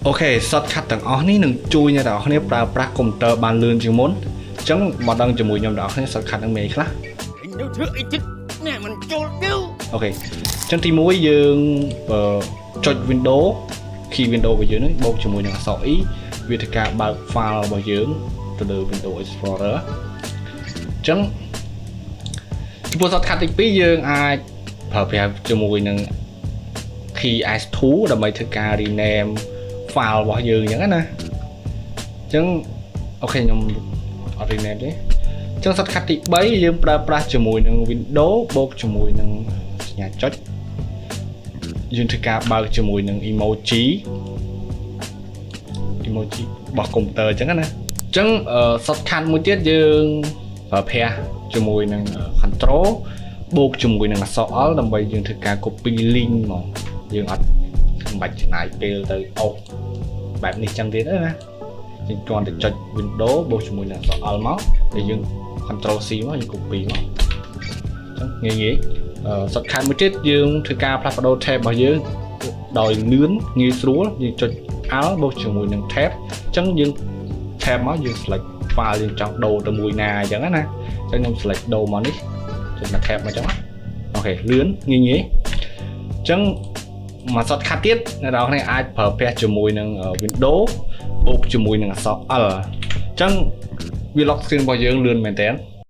OK shortcut ទាំងអស់នេះនឹងជួយអ្នកទាំងអស់គ្នាប្រើប្រាស់កុំព្យូទ័របានលឿនជាងមុនអញ្ចឹងមកដឹងជាមួយខ្ញុំទាំងអស់គ្នា shortcut ហ្នឹងមានអីខ្លះ នៅធ្វើអីទៀតណែមិនចូលទៅ OK អញ្ចឹងទី1យើងអឺចុច window key window របស់យើងហ្នឹងបូកជាមួយនឹងអក្សរ E វាធ្វើការបើក file របស់យើងទៅលើ Windows Explorer អញ្ចឹងចំពោះ shortcut ទី2យើងអាចប្រើប្រាស់ជាមួយនឹង key S2 ដើម្បីធ្វើការ rename file របស់យើងអញ្ចឹងណាអញ្ចឹង OK ខ្ញុំអត់ rename ទេអញ្ចឹង shortcut ទី3យើងប្រើប្រាស់ជាមួយនឹង Windows បូកជាមួយនឹងសញ្ញាចុចយើងធ្វើការបើកជាមួយនឹង emoji emoji របស់កុំព្យូទ័រអញ្ចឹងណាអញ្ចឹង shortcut មួយទៀតយើងប្រើប្រាស់ជាមួយនឹង control បូកជាមួយនឹងអក្សរ L ដើម្បីយើងធ្វើការ copy link ហ្មងយើងអត់មិនបាច់ចំណាយពេលទៅអូសបែបនេះចឹងទៀតទេណាយើងគ្រាន់តែចុច window បូកជាមួយនឹងអក្សរ L មកហើយយើង control C មកយើង copy មកអញ្ចឹងងាយងាយអឺ shortcut មួយទៀតយើងធ្វើការផ្លាស់ប្ដូរ tab របស់យើងដោយលឿនងាយស្រួលយើងចុច Alt បូកជាមួយនឹង tab អញ្ចឹងយើង tab មកយើង select file យើងចង់ដូរទៅមួយណាអញ្ចឹងណាអញ្ចឹងខ្ញុំ select ដូរមកនេះចុចមក tab មកអញ្ចឹងណា OK លឿនងាយងាយអញ្ចឹងមួយ shortcut ទៀតអ្នកនរគ្នាអាចប្រើប្រាស់ជាមួយនឹង Windows បូកជាមួយនឹងអក្សរ L អញ្ចឹងវា lock screen របស់យើងលឿនមែនតើ។